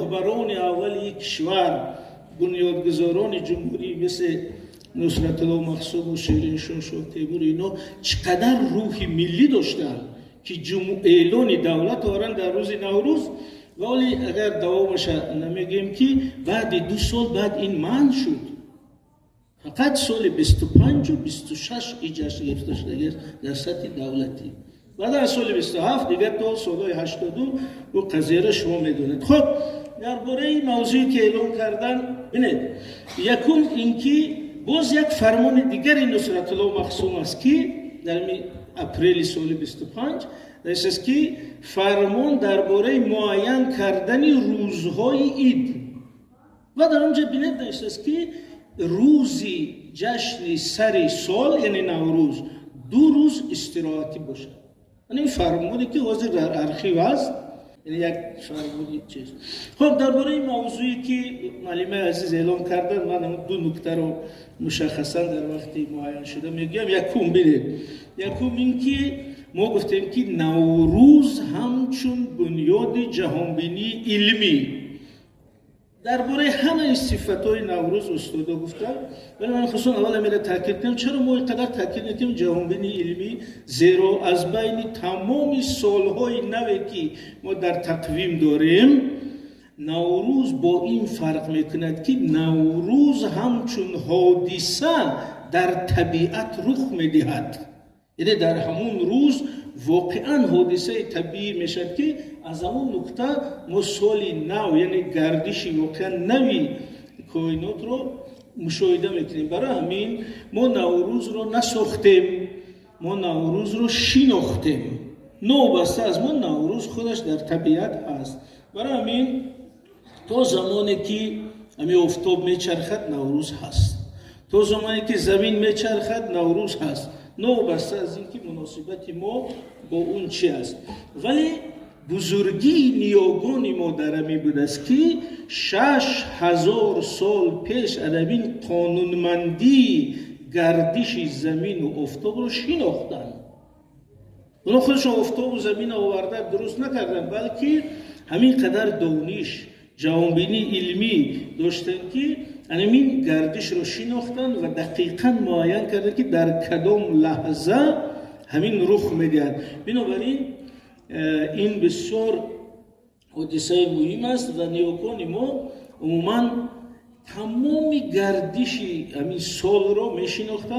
роҳбарони аввали кишвар, бунёдгузорони ҷумҳурӣ, мисли Нусратулло Махсум ва Шириншоҳ Шоҳтемур, ино чӣ қадар рӯҳи миллӣ доштанд, ки эълони давлат оранд дар рӯзи Наврӯз. Вале агар давомаша намегӯем, ки баъди 2 сол баъд ин манъ шуд. Фақат соли 25-у 26 ин ҷашн гирифта шудагиаст дар сатҳи давлатӣ. Баъд аз соли 27 дигар то солҳои 80-ум ӯ қазияро шумо медонед. Хуб, дар бораи мавзӯе, ки эълон кардан, бинед, якум ин ки боз як фармони дигари Нусратулло Махсум аст, ки дар апрели соли 25 аст, ки фармон дар бораи муайян кардани рӯзҳои ид. Ва дар он ҷо, бинед, навиштааст, ки рӯзи ҷашни сари сол, яъне Наврӯз, 2 рӯз истироҳатӣ бошад. Ин фармоне, ки ҳозир дар архив аст, яъне як фармони чиз. Хуб, дар бораи мавзӯе, ки муаллимаи азиз эълон карданд, ман ду нуктаро мушаххасан дар вақти муайяншуда мегӯям. Якум, бинед, якум ин ки мо гуфтем, ки Наврӯз ҳамчун бунёди ҷаҳонбинии илмӣ. Дар бораи ҳамаи сифатҳои Наврӯз устодо гуфтанд, вале ман хусусан аввал амира таъкид кунам. Чаро мо инқадар таъкид мекунем ҷаҳонбинии илмӣ? Зеро аз байни тамоми солҳои наве, ки мо дар тақвим дорем, Наврӯз бо ин фарқ мекунад, ки Наврӯз ҳамчун ҳодиса дар табиат рух медиҳад, яъне дар ҳамун рӯз воқеан ҳодисаи табиӣ мешавад, ки аз ҳамун нукта мо соли нав, яъне гардиши воқеан нави коинотро мушоҳида мекунем. Барои ҳамин мо Наврӯзро насохтем, мо Наврӯзро шинохтем. Новобаста аз мо Наврӯз худаш дар табиат ҳаст. Барои ҳамин то замоне ки ҳамин офтоб мечархад, Наврӯз ҳаст, то замоне ки замин мечархад, Наврӯз ҳаст, новобаста аз ин ки муносибати мо бо он чи аст. Вале бузургии ниёгони мо дар ҳамин будааст, ки 6000 сол пеш ҳамин қонунмандии гардиши замину офтобро шинохтанд. Оно худашон офтобу замин оварда дуруст накарданд, балки ҳамин қадар дониш, ҷаҳонбинии илмӣ доштанд, ки ҳамин гардишро шинохтанд ва дақиқан муайян карданд, ки дар кадом лаҳза ҳамин рух медиҳад. Бинобар ин ин бисёр ҳодисаи муҳим аст ва ниёкони мо умуман тамоми гардиши ҳамин солро мешинохтанд.